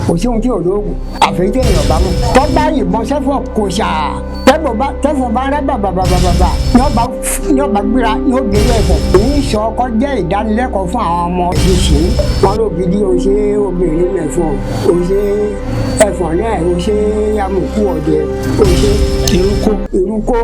Kò sí ohun tí ò lóògùn àfi tí èèyàn bá mú. Tó bá yìnbọn sẹ́fọ̀n kò ṣáà, tẹ́fọ̀n bá rẹ́ bàbàbàbàbà ní ọba gbéra ní ó gé ẹ̀fọ̀n. Èyí sọ ọkọ jẹ́ ìdánilẹ́kọ̀ọ́ fún àwọn ọmọ ìṣiṣẹ́ wọn ló gidi. O ṣe obìnrin mẹ́fọ̀n, o ṣe ẹ̀fọ̀n náà, o ṣe amùkú ọ̀dẹ, o ṣe. Eruku. Eruku.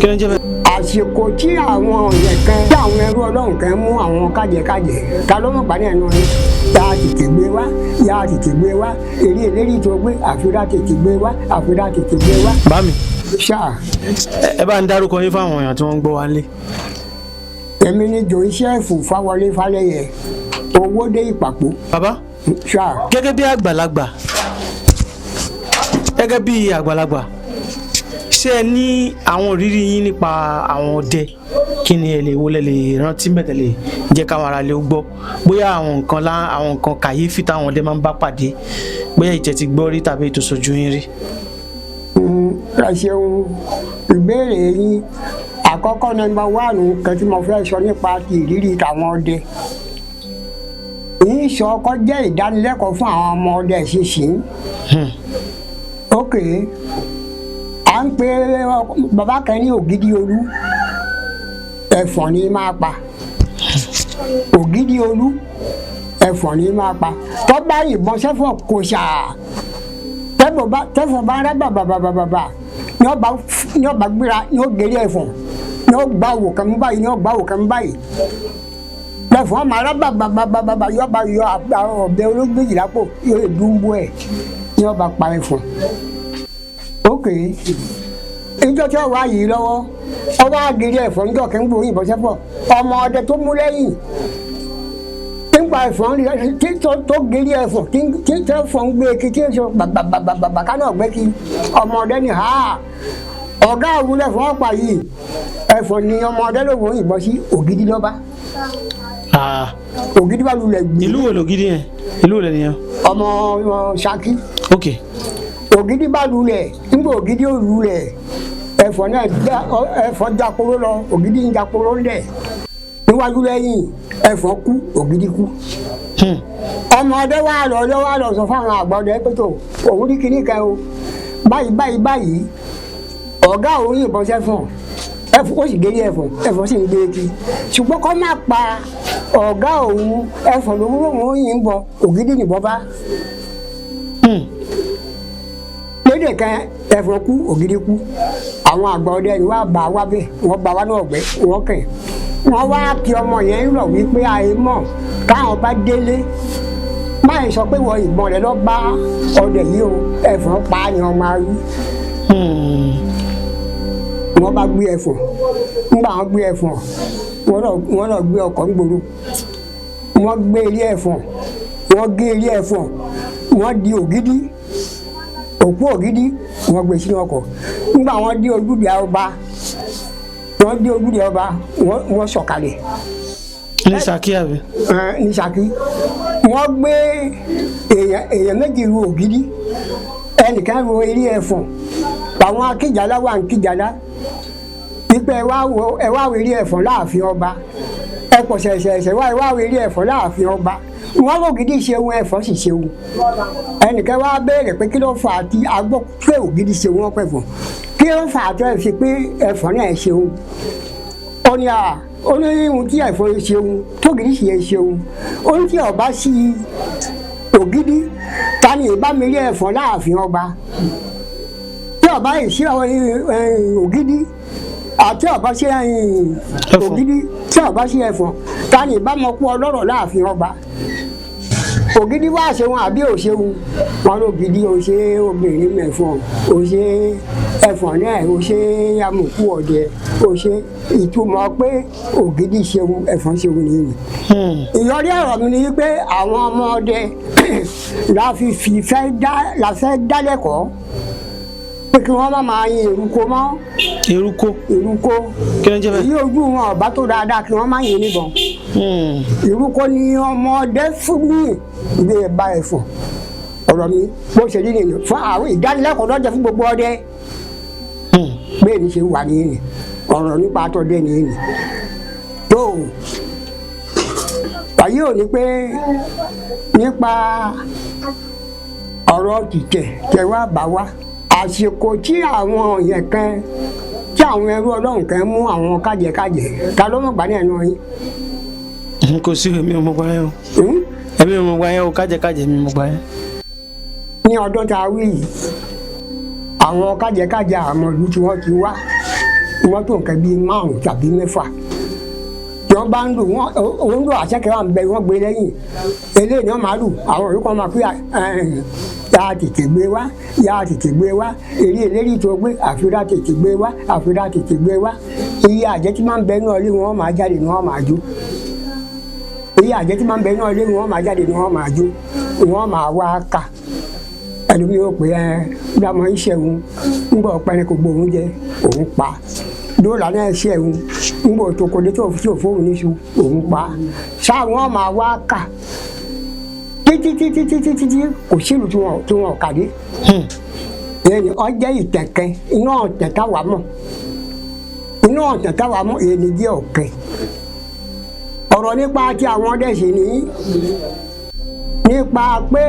Kí ló ń jẹ́ bẹ́ẹ̀? Àsìkò tí àwọn ọ̀yẹ̀ kan, tí àwọn ẹrú ọlọ́run kan mú àwọn kájẹkájẹ ta ló mọ̀ pàdé ẹnu rẹ̀, yà á tètè gbé wá, yà á tètè gbé wá, èrè ìlérí tó gbé, àfírà tètè gbé wá, àfírà tètè gbé wá. Bá mi. Ṣáà. Ẹ bá ń dárúkọ yín fáwọn èèyàn tí wọ́n ń gbọ́ wa nílé. Èmi ni Joseph Fáwọlé Fálẹ́yẹ, Owódé Ìpàpó. Bàbá. Ṣáà. Gẹ́gẹ́ bí àgbàlagbà, ṣé ẹ ní àwọn ìrírí yín nípa àwọn ọdẹ? Kí ni ẹ lè wọlé lè rántí mẹ́tẹ̀lẹ̀ jẹ́ káwọn ará lè gbọ́, bóyá àwọn nǹkan lá, àwọn nǹkan kàyéfì táwọn ọdẹ máa ń bá pàdé, bóyá ìtẹ̀ ti gbọ́ rí tàbí ètò sojú yín rí? Ẹ ṣeun. Ìbéèrè yín àkọ́kọ́, number one kan tí mo fẹ́ sọ nípa ti ìrírí tàwọn ọdẹ, èyí sọ ọkọ jẹ́ ìdánilẹ́kọ̀ọ́ fún àwọn ọmọ ọdẹ ìṣinṣin. Ok, à ń pe bàbá kan ní Ògidì Olú. Ẹ̀fọ̀n ni máa pa Ògidì Olú, ẹ̀fọ̀n ni máa pa. Tó bá yìnbọn sẹ́fọ̀n kò ṣáà, tẹ́fọ̀n bá rẹ́ bàbàbàbàbà ní ọba gbéra ní ó gèrè ẹ̀fọ̀n ní ó gbà wò kàn báyìí, ní ó gbà wò kàn báyìí, lẹ́fọ̀n máa rẹ́ bàbàbàbàbà, yóò bá yọ ọ̀bẹ olóògbé lápò, yóò lè dúnbó ẹ̀ ní ọba pa ẹ̀fọ̀n. Ok, ìjọ tí wọ́n wá yìí lọ́wọ́, ọwọ́ àgèrè ẹ̀fọ̀n níjọ́ kẹ́ ń gbòòrò ìbọn sẹ́fọ̀ ọmọ ọdẹ tó mú lẹ́yìn nípa ẹ̀fọn tí tó gírí ẹ̀fọn tí tẹ́fọn gbé kí tí ń sọ bàbàbàbà kánà gbé kí ọmọ ọdẹ ní ha ọ̀gá òun lẹ́fọn ọ̀pá yìí, ẹ̀fọn ni ọmọ ọdẹ ló wọ́n yìnbọn sí Ògidì lọ́ba. Ògidì bá lulẹ̀ gbé. Ìlú wo lògidì yẹn? Ìlú wo lẹ́nìyẹn? Ọmọ Ṣakí. Ok. Ògidì bá lulẹ̀. Nígbà Ògidì ó lulẹ̀, ẹ̀fọn náà ẹ̀fọn jakoro lọ, Ògidì ń jakoro ńlẹ̀ níwájú lẹ́yìn, ẹ̀fọn kú, Ògidì kú. Ọmọdé wa lọ lọ wa lọ sọ fáwọn àgbà ọdẹ pé tó òun rí kinní kan o, báyìí báyìí báyìí, ọ̀gá òun yìnbọn sẹ́fọ̀n, ẹ̀fọn ó sì gé ẹ̀fọn, ẹ̀fọn sì ń gbé kí, ṣùgbọ́n kọ́ má pa ọ̀gá òun, ẹ̀fọn lòun lòun yìnbọn, Ògidì nìbọn bá. Lédè kan, ẹ̀fọn kú, Ògidì kú. Àwọn àgbà ọdẹ ni wọ́n bá wá bẹ́ẹ̀, wọ́n bá wá náà gbẹ́ wọ́n kẹ̀, wọ́n wá kí ọmọ yẹn ń rọ̀ wípé àìmọ̀ káwọn bá délé máa sọ pé wọ́n ìbọn rẹ̀ lọ bá ọdẹ yìí o, ẹ̀fọn pa á ni wọ́n máa rí. Wọ́n bá gbé ẹ̀fọn. Nígbà wọ́n gbé ẹ̀fọn, wọ́n lọ gbé ọkọ̀ ńgboro, wọ́n gbé ilé ẹ̀fọn, wọ́n gé ilé ẹ̀fọn, wọ́n di Ògidì, òkú Ògidì wọ́n gbé sínú ọkọ̀. Nígbà wọ́n dé ojúde ọba, wọ́n dé ojúde ọba, wọ́n sọ̀kalẹ̀. Ní Ṣakí àbí? Ní Ṣakí. Wọ́n gbé èèyàn méjì ru Ògidì, ẹnìkan ru eré ẹ̀fọ̀n. Àwọn akíjàlá wà ń kíjàlá wípé ẹ wá wo eré ẹ̀fọ̀n láàfin ọba, ẹ pọ̀ ṣẹ̀ṣẹ̀ṣẹ̀ wá, ẹ wá wo eré ẹ̀fọ̀n láàfin ọba. Wọ́n Ògidì ṣeun, ẹ̀fọ̀n sì ṣeun. Ẹnìkan wá béèrè pé kí ló fà á tí a gbọ́ pé Ògidì ṣeun ọ̀pẹ̀ fún, kí ló fà á tó ẹ fi pé ẹ̀fọ̀n náà ṣeun? Ó ní à, ó ní ohun tí ẹ̀fọn ṣeun tógìdì sì ṣeun, ó ní tí ọba sí Ògidì, ta ni ìbá mi rí ẹ̀fọn láàfin ọba? Tí ọba yìí sí Ògidì àti ọba sí Ògidì, tí ọba sí ẹ̀fọn, ta ni ìbá mọ kú ọlọ́rọ̀ láàfin ọba? Ògidì wá ṣeun àbí ò ṣeun? Wọn lógidì ò ṣe obìnrin mẹ́fọn, ò ṣe ẹ̀fọn náà, ò ṣe amùkú ọdẹ, ò ṣe. Ìtumọ̀ pé Ògidì ṣeun, ẹ̀fọn ṣeun nìyí. Ìyọrí ọ̀rọ̀ mi ni wípé àwọn ọmọ ọdẹ la fi fi fẹ́ dá la fẹ́ dálẹ́kọ̀ọ́ pé kí wọ́n má máa yin eruko mọ́. Eruko. Eruko. Kí ló ń jẹ́ bẹ́ẹ̀? Èyí ojú wọn ọ̀bá tó dáadáa, kí wọ́n má yin níbọn. Eruko ni ọmọdé fún mi ìgbé bá ẹ̀fọn. Ọ̀rọ̀ mi bó ṣe rí nìyẹn fún àwọn ìdánilẹ́kọ̀ọ́ lọ́jọ́ fún gbogbo ọdẹ. Bẹ́ẹ̀ ni ṣe wà nìyẹn, ọ̀rọ̀ nípa àtọ̀dẹ nìyẹn. Tó wàyí ò ní pé nípa Ọ̀rọ̀ tìtẹ̀ tẹ wá bá wa, àsìkò tí àwọn yẹn kan, tí àwọn ẹrú Ọlọ́run kan mú àwọn kájẹkájẹ, ta ló mọ̀ gbà ní ẹnu yín? Kò sí, èmi ò mọ̀ gbà yẹn o. Èmi ò mọ̀ gbà yẹn o, kájẹkájẹ mi mọ̀ gbà yẹn. Ní ọdún tá a wí yìí, àwọn kájẹkájẹ àmọ́ ìlú tí wọ́n ti wá, wọ́n tó nǹkan bíi 5 tàbí 6 tí wọ́n bá ń lù wọ́n, òun lò àṣẹkẹ́ wà ń bẹ, wọ́n gbé lẹ́yìn eléyìí ni wọ́n máa lù. Àwọn òrùkọ máa pé ya tètè gbé wá, ya tètè gbé wá, eré eléyìí tó gbé àfírà tètè gbé wá, àfírà tètè gbé wá. Iye àjẹ́ tí máa ń bẹ náà lé wọn máa jáde ni wọ́n máa jó. Iye àjẹ́ tí máa ń bẹ náà lé wọn máa jáde ni wọ́n máa jó, wọ́n máa wá kà. Ẹlòmíì yóò pè é lámọ iṣẹ́ òun ń bọ̀ pẹ́ni kò gbóhùn jẹ òun pa dóòlà náà iṣẹ́ òun ń bọ̀ tó kò dé tó fi òfóun níṣu òun pa sáwọn máa wá kà títí títí títí títí, kò sílùú tí wọn kà dé. Èyí ọjẹ́ ìtẹ̀kẹ́ iná ọ̀tẹ̀ táwa mọ̀, iná ọ̀tẹ̀ táwa mọ̀, èyí jẹ́ ọ̀kẹ́. Ọ̀rọ̀ nípa ti àwọn ọdẹ sì ní nípa pé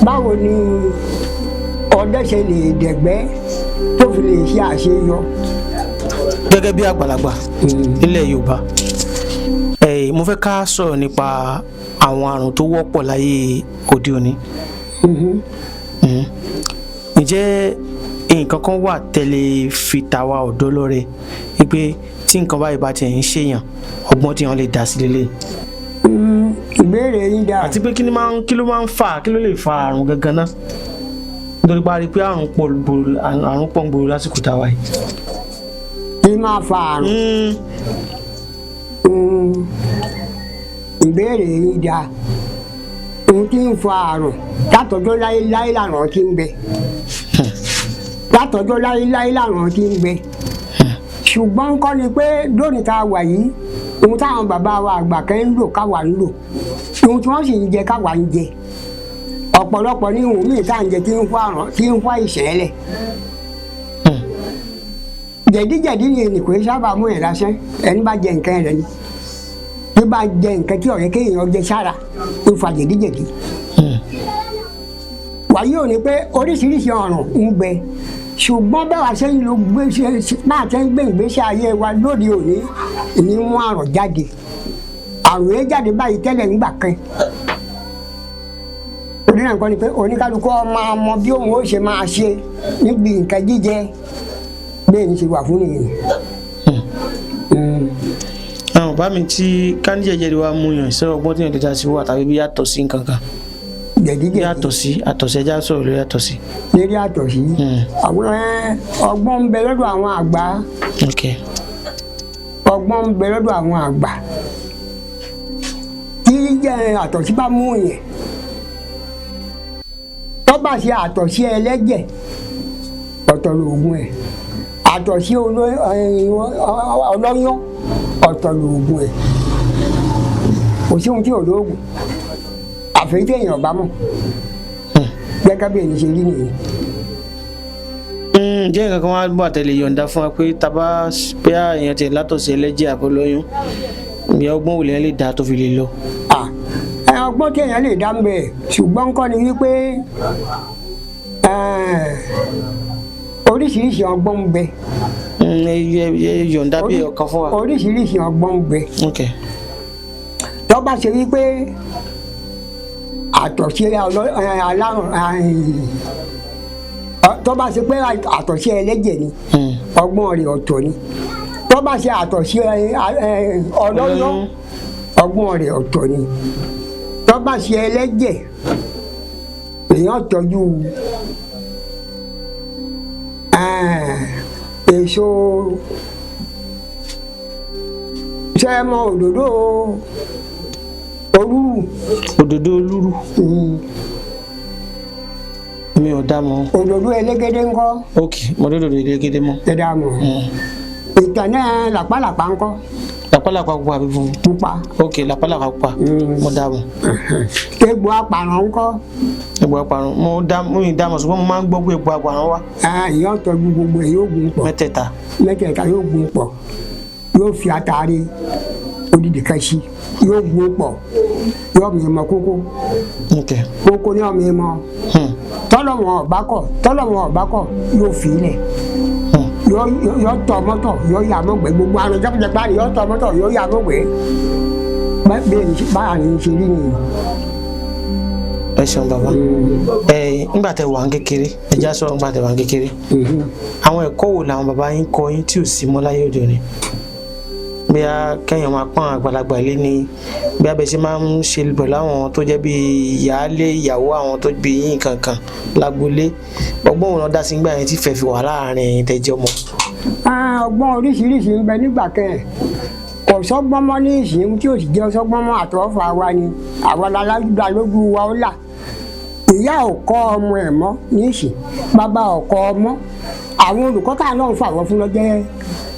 báwo ni ọdẹ ṣe lè dẹ̀gbẹ́ tó fi lè ṣe àṣeyọ. Gẹ́gẹ́ bí àgbàlagbà nílẹ̀ Yorùbá, mo fẹ́ ká sọ̀rọ̀ nípa àwọn àrùn tó wọ́pọ̀ láyé òde òní. Ǹjẹ́ nǹkan kan wà tẹ́lẹ̀ fi tàwa ọ̀dọ́ lọ́rẹ wípé tí nǹkan báyìí bá tiẹ̀ ń ṣèyàn, ọgbọ́n tí wọ́n lè dá sí lélẹ̀? Ìbéèrè yín dáa. Àti pé kí ló máa ń fà, kí ló lè fa àrùn gangan náà? Nítorí pé a rí i pé àrùn pọ̀ ń gbòòrò lásìkò táwa yìí. Kí máa fa àrùn? Ìbéèrè yín dáa. Ohun tí ń fa àrùn látọjọ́ láéláé làrùn tí ń bẹ, látọjọ́ láéláé làrùn tí ń bẹ. Ṣùgbọ́n kọ́ ni pé lónìí tá a wà yìí, ohun táwọn bàbá wa àgbà kan ń lò káwa ń lò, ohun tí wọ́n sì ń jẹ káwa ń jẹ. Ọ̀pọ̀lọpọ̀ ní ohun míì tá à ń jẹ tí ń fa àrùn, tí ń fa ìṣẹ̀lẹ̀. Jẹ̀díjẹ̀dí ni ènìyàn kò sábà mú ẹ̀ lásán. Ẹni bá jẹ nǹkan rẹ̀ ni bí bá jẹ nǹkan tí ọ̀rẹ́ kéèyàn jẹ sára ń fa jẹ̀díjẹ̀dí. Wàyí ò ní pé oríṣiríṣi ọ̀ràn ń bẹ, ṣùgbọ́n báwa ṣe ń lo máa ṣe ń gbé ìgbésí ayé wa lóde òní ní mú àrùn jáde. Àrùn yẹn jáde báyìí tẹ́lẹ̀ ńgbà kan. Onírànà nǹkan ni pé oníkálukú máa mọ bí òun ó ṣe máa ṣe níbi nǹkan jíjẹ, bẹ́ẹ̀ ni ṣe wà fún nìyẹn. Àwọn bá mi tí káníjẹjẹrẹ wa mú yàn ìṣe ọgbọ́n tí yàn lè dá sí wà tàbí bí yàtọ̀ sí nǹkan kan. Jẹ̀díjẹ̀dí. Yàtọ̀ sí àtọ̀sí, ẹja sọ̀rọ̀ lórí àtọ̀sí. Lérí àtọ̀sí. Àwọn ọgbọ́n ń bẹ lọ́dọ̀ àwọn àgbà. Ọgbọ́n ń bẹ lọ́dọ̀ àwọn àgbà. Tí jẹ́ àtọ̀sí bá mú yẹn, tó bá ṣe àtọ̀sí ẹlẹ́jẹ̀, ọ̀tọ̀ lóògùn ẹ̀. Àtọ̀sí ọlọ́yán, ọ̀tọ̀ lóògùn ẹ̀. Kò sí ohun tí ò lóògùn àfi tí èèyàn bá mọ̀. Gẹ́gẹ́ bí èyí ṣe rí nìyí. Ǹjẹ́ nǹkan kan wá wà tẹ́lẹ̀ yọ̀ǹda fún wa pé tàbá bóyá èèyàn tiẹ̀ látọ̀sí ẹlẹ́jẹ̀ àbọ̀ lọ́yún, ìyẹn ọgbọ́n wo lèèyàn lè dá tó fi lè lọ? Ọgbọ́n tí èèyàn lè dá ń bẹ̀, ṣùgbọ́n kọ́ ni wípé oríṣiríṣi ọgbọ́n ń bẹ. Yọ̀ǹda bí ọ̀kan fún wa. Oríṣiríṣi ọgbọ́n ń bẹ. Tó bá ṣe wípé àtọ̀sí alárùn, tó bá ṣe pé àtọ̀sí ẹlẹ́jẹ̀ ni, ọgbọ́n rẹ̀ ọ̀tọ̀ ni. Tó bá ṣe àtọ̀sí ọlọ́yọ́, ọgbọ́n rẹ̀ ọ̀tọ̀ ni. Tó bá ṣe ẹlẹ́jẹ̀, èèyàn tọ́jú èso ṣe é mọ òdòdó olúrù. Òdòdó olúrù. Mi ò dá mọ̀. Òdòdó elégédé ńkọ́? Ok, mo dòdòdó elégédé mọ̀. Ẹ dá mọ̀. Ìtàn náà làpálàpá ńkọ́? Làpálàpá pupa àbí funfun? Pupa. Ok, làpálàpá pupa. Mo dá mọ̀. Egbò apàrọ̀ ńkọ́? Egbò apàrọ̀, mo dá mi dá mọ̀, ṣùgbọ́n mo máa ń gbọ́ pé egbò apàrọ̀ wà. Ìyá tọ́jú gbogbo ẹ̀ yóò gún pọ̀. Mẹ́tẹ̀ẹ̀ta. Mẹ́tẹ̀ẹ̀ta yóò gún pọ̀. Yóò fi àtàrí odidi kan sí, Yóò gbó pọ̀, yóò mi mọ kókó. Ok. Kókó ní ọmọ mọ. Tọ́lọ̀ wọn ọ̀bá kọ̀, tọ́lọ̀ wọn ọ̀bá kọ̀, yóò fi ilẹ̀. Yóò tọ̀ mọ́tọ̀, yóò yà mọ́gbẹ́. Gbogbo àrùn jẹ́pẹ́jẹ́pẹ́ ni yóò tọ̀ mọ́tọ̀, yóò yà mọ́gbẹ́. Bẹ́ẹ̀ ni báyà ni ṣe rí nìyí. Ẹ ṣeun bàbá. Ẹ ńgbà tẹ wà ń kékeré, ẹ já sọ̀rọ̀, ńgbà tẹ wà ń kékeré, àwọn ẹ̀kọ́ wo làwọn bàbá yín kọ́ yín tí ò sí mọ́ láyé òde òní? Bóyá kẹ́yìn máa pọ́n àgbàlagbà lé ní, bí abẹ ṣe máa ń ṣe pẹ̀lú àwọn tó jẹ́ bí ìyáálé, ìyàwó àwọn tó bí yín kankan lágbolé, ọgbọ́n òun náà dá sí ńgbà yẹn tí fẹ́ fi wà láàrin ẹ̀yin tẹ́ jẹ́ ọmọ? Ah, ọgbọ́n oríṣiríṣi ń bẹ nígbà kẹ́ẹ̀. Kò sọ́gbọ́n mọ́ ní ìsìn. Tí ò sì jẹ́ sọ́gbọ́n mọ́, àtọ́fà wa ni àwa lálágbá lójú wa ó là. Ìyá ò kọ́ ọmọ ẹ̀ mọ́ ní ìsìn, bàbá ò kọ́ ọmọ. Àwọn olùkọ́ tá a náà ń fàwọ́ fún lọ́jẹ́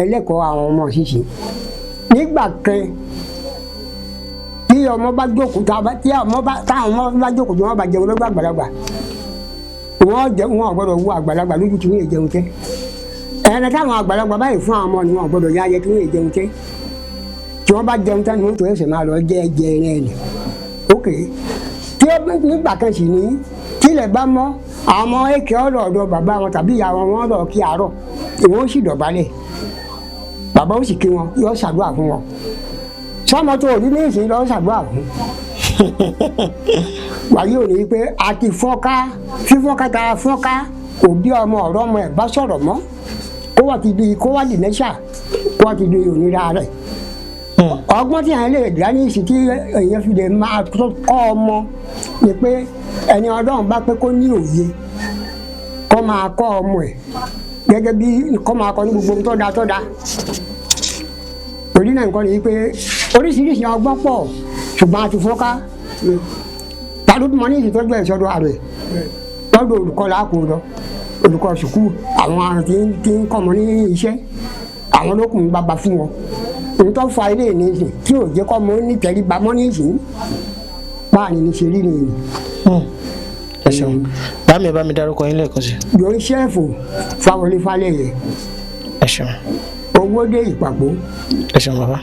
ẹlẹ́kọ̀ọ́ àwọn ọmọ ṣíṣe. Nígbà kan tí ọmọ bá jókòó, tí ọmọ bá táwọn ọmọ bá jókòó, tí wọ́n bá jẹun lọ́gbà àgbàlagbà, wọ́n jẹ, wọn ò gbọ́dọ̀ wú àgbàlagbà lójú tí wọ́n yẹ jẹun tẹ́. Ẹni táwọn àgbàlagbà báyìí fún àwọn ọmọ ni wọn ò gbọ́dọ̀ yá ayẹ tí wọ́n yẹ jẹun tẹ́. Tí wọ́n bá jẹun tán ni wọ́n tó ẹsẹ̀ máa lọ jẹ jẹ ẹran ẹ̀. Ok, tí ó nígbà kan sì ní tílẹ̀ bá mọ́, àwọn ọmọ èké ọ̀rọ̀ ọ̀dọ̀ bàbá wọn tàbí ìyá wọn, wọ́n lọ kí àárọ̀, ìwọ́n ó sì dọ̀bálẹ̀, bàbá ó sì kí wọn, yóò ṣàdúrà fún wọn. Sọmọ tó rí ní ìsìn lọ ṣàdúrà fún wàyí ò ní pé a ti fọ́nká fífọ́nká tá a fọ́nká, òbí ọmọ ọ̀rọ̀ ọmọ ẹ̀ bá sọ̀rọ̀ mọ́, kó wá ti di, kó wá di nẹ́ṣà, kó wá ti di òníra rẹ̀. Ọgbọ́n tí à ń lè dá ní ìsìn tí èèyàn fi lè máa tó kọ́ ọmọ ni pé ẹni Ọlọ́run bá pé kó ní òye, kó máa kọ́ ọmọ ẹ̀ gẹ́gẹ́ bí kó máa kọ́ ní gbogbo ohun tó dáa tó dáa. Torí náà nǹkan ni pé oríṣiríṣi ọgbọ́n pọ̀, ṣùgbọ́n a ti fọ́nká. Ta ló bímọ ní ìtọ́jú ẹ̀ sọ́dọ̀ ààrẹ? Lọ́dọ̀ olùkọ́ là á kó lọ, olùkọ́ sùkúù, àwọn àrùn tí ń kọ́ ọmọ ní iṣẹ́, àwọn ló kùn bàbá fún wọn. Ohun tó fa ilé ní ìsìn tí ò jẹ́ kọ́ ọmọ nítẹríba mọ́ ní ìsìn báà ní ní ṣe rí nìyí. Ẹ ṣeun bá mi, ẹ bá mi dárúkọ yín lẹ́ẹ̀kan sí. Joseph Fáwọlé Fálẹ́yẹ. Ẹ ṣeun. Owó dé Ìpàpó. Ẹ ṣeun bàbá.